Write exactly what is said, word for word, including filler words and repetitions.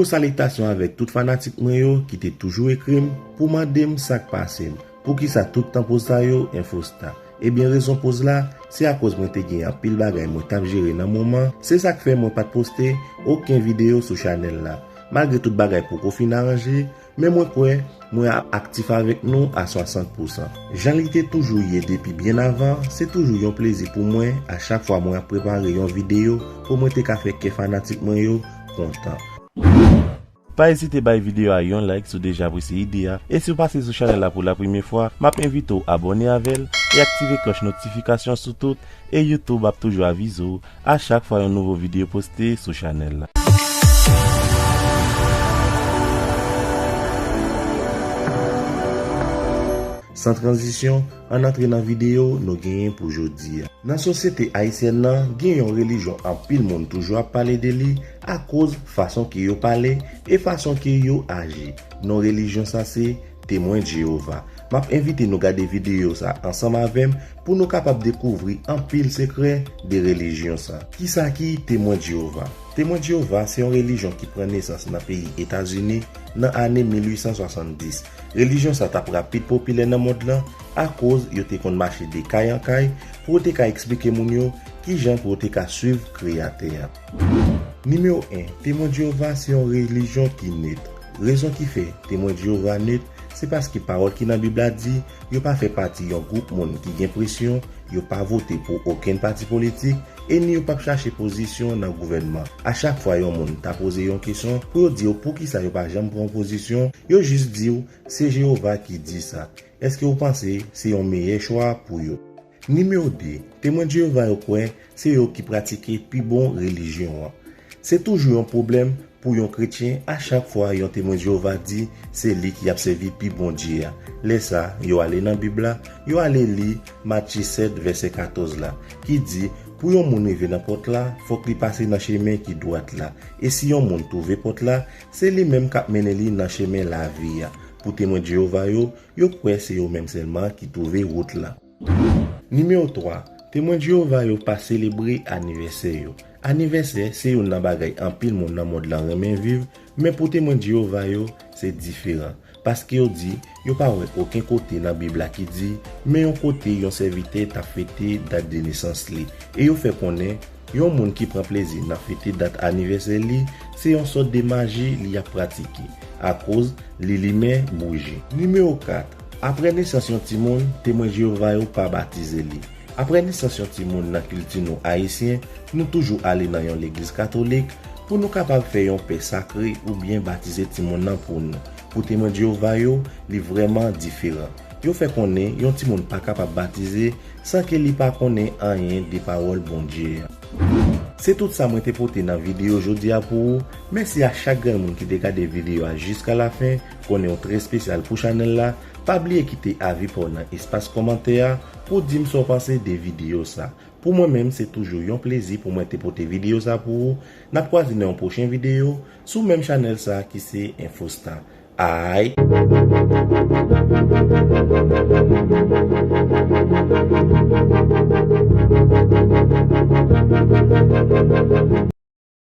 Gwo salitasyon avèk tout fanatik mwen yo ki te toujou ekri m pou mande m sa k pase m. Poukisa tout tan poz sa yo, Infosta? Ebyen, rezon poz la, se akoz mwen te gen anpil bagay mwen t ap jere nan moman, se sa k fè mwen pa t poste okenn videyo sou chanèl la. Malgre tout bagay poko fin aranje, men mwen kwè mwen ap aktif avèk nou a swasant pousan. Jan li te toujou ye depi byen avan, se toujou yon plezi pou mwen a chak fwa mwen ap prepare yon videyo pou mwen te ka fè kè fanatik mwen yo kontan. Pa ezite bay videyo a yon like si w deja apresye ide a, e si w pase sou chanèl la pou la premye fwa, m ap envite w abòne avè l e aktive klòch notifikasyon sou tout, e YouTube ap toujou avize w a chak fwa yon nouvo videyo poste sou chanèl la. San tranzisyon, ann antre nan videyo nou genyen pou jodi a. Nan sosyete ayisyèn nan, gen yon relijyon anpil moun toujou ap pale de li akoz fason ke yo pale e fason ke yo aji. Non relijyon sa se Temwen Jewova. M ap envite nou gade videyo sa ansanm avè m pou nou kapab dekouvri anpil sekrè de relijyon sa. Kisa ki Temwen Jewova? Temwen Jewova se yon relijyon ki pran nesans nan peyi Etazini nan ane mil uit san swasanndis. Relijyon sa t ap rapid popilè nan mond lan akoz yo te konn mache de kay an kay pou yo te ka eksplike moun yo kijan pou yo te ka swiv Kreyatè a. Nimewo en, Temwen Jewova se yon relijyon ki net. Rezon ki fè Temwen Jewova net, se paske pawòl ki nan Bib la di yo pa fè pati yon gwoup moun ki gen presyon, yo pa vote pou okenn pati politik, e ni yo p ap chache pozisyon nan gouvènman. A chak fwa yon moun ta poze yon kesyon pou yo di yo poukisa yo pa janm pran yon pozisyon, yo jis di w, se Jewova ki di sa. Èske w panse se yon meyè chwa pou yo? Nimewo de, Temwen Jewova yo kwè se yo ki pratike pi bon relijyon an. Se toujou yon pwoblèm pou yon kretyen a chak fwa yon Temwen Jewova di se li ki ap sèvi pi Bondye a. Lè sa, yo ale nan Bib la, yo ale li Matye sèt, vèsè katòz la, ki di, pou yon moun rive nan pòt la, fòk li pase nan chemen ki dwat la. E si yon moun twouve pòt la, se li menm k ap mennen li nan chemen lavi a. Pou Temwen Jewova yo, yo kwè se yo menm sèlman ki twouve wout la. Nimewo twa, Temwen Jewova yo pa selebre anivèsè yo. Anivèsè se youn nan bagay anpil moun nan mond lan renmen viv, men pou Temwen Jewova yo, se diferan. Paske yo di, yo pa wè okenn kote nan Bib la ki di, men yon kote yon sèvitè t ap fete dat de nesans li. E yo fè konnen, yon moun ki pran plezi nan fete dat anivèsè li, se yon sòt de maji li ap pratike, akoz li limen bouji. Nimewo kat, apre nesans yon timoun, Temwen Jewova yo pa batize li. Apre nesans yon timoun nan kilti nou ayisyen, nou toujou ale nan yon legliz katolik pou nou kapab fè yon pè sakre oubyen batize timoun nan pou nou. Pou Temwen Jewova yo, li vrèman diferan. Yo fè konnen yon timoun pa kapab batize san ke li pa konnen anyen de pawòl Bondye a. Se tout sa mwen te pote nan videyo jodi a pou ou. Mèsi a chak grenn moun ki te gade videyo a jiska lafen. Konnen w trè espesyal pou chanèl la. Pa bliye kite avi pa w nan espas kòmantè a pou w di m sa w panse de videyo sa. Pou mwen menm, se toujou yon plezi pou mwen te pote videyo sa pou ou. N ap kwaze nan yon pwochen videyo sou menm chanèl sa ki se Infosta. Ay.